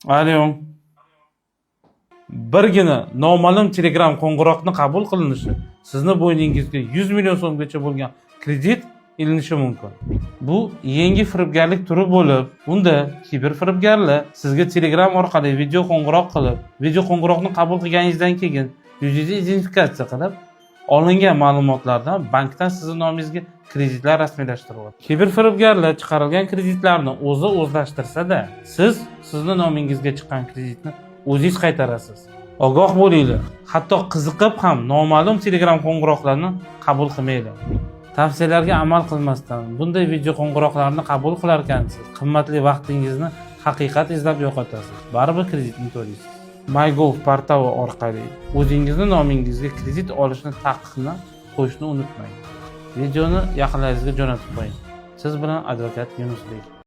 Alo. Birgina noma'lum Telegram qo'ng'iroqni qabul qilinishi sizni bo'yningizga 100 million so'mgacha bo'lgan kredit ilinishi mumkin. Bu yangi firibgarlik turi bo'lib, unda kiber firibgarlar sizga Telegram orqali video qo'ng'iroq qilib, video qo'ng'iroqni qabul qilganingizdan keyin yuzingizni identifikatsiya qilib, olingan ma'lumotlardan bankdan sizni nomingizga kreditlar rasmiylashtiriladi. Kiber firibgarlar chiqarilgan kreditlarni o'zi o'zlashtirsa-da, siz sizni nomingizga chiqqan kreditni o'zingiz qaytarasiz. Ogoh bo'linglar. Hatto qiziqib ham noma'lum Telegram qo'ng'iroqlarni qabul qilmanglar. Tavsiyalarga amal qilmasdan bunday video qo'ng'iroqlarni qabul qilar ekansiz, qimmatli vaqtingizni haqiqat izlab yo'qotasiz. Baribir kreditni to'laysiz. MyGov portali orqali o'zingizni nomingizga kredit olishni taqiqni qo'yishni unutmang. Videoni yaqinlaringizga jo'natib qo'ying. Siz bilan advokat Yunusbek.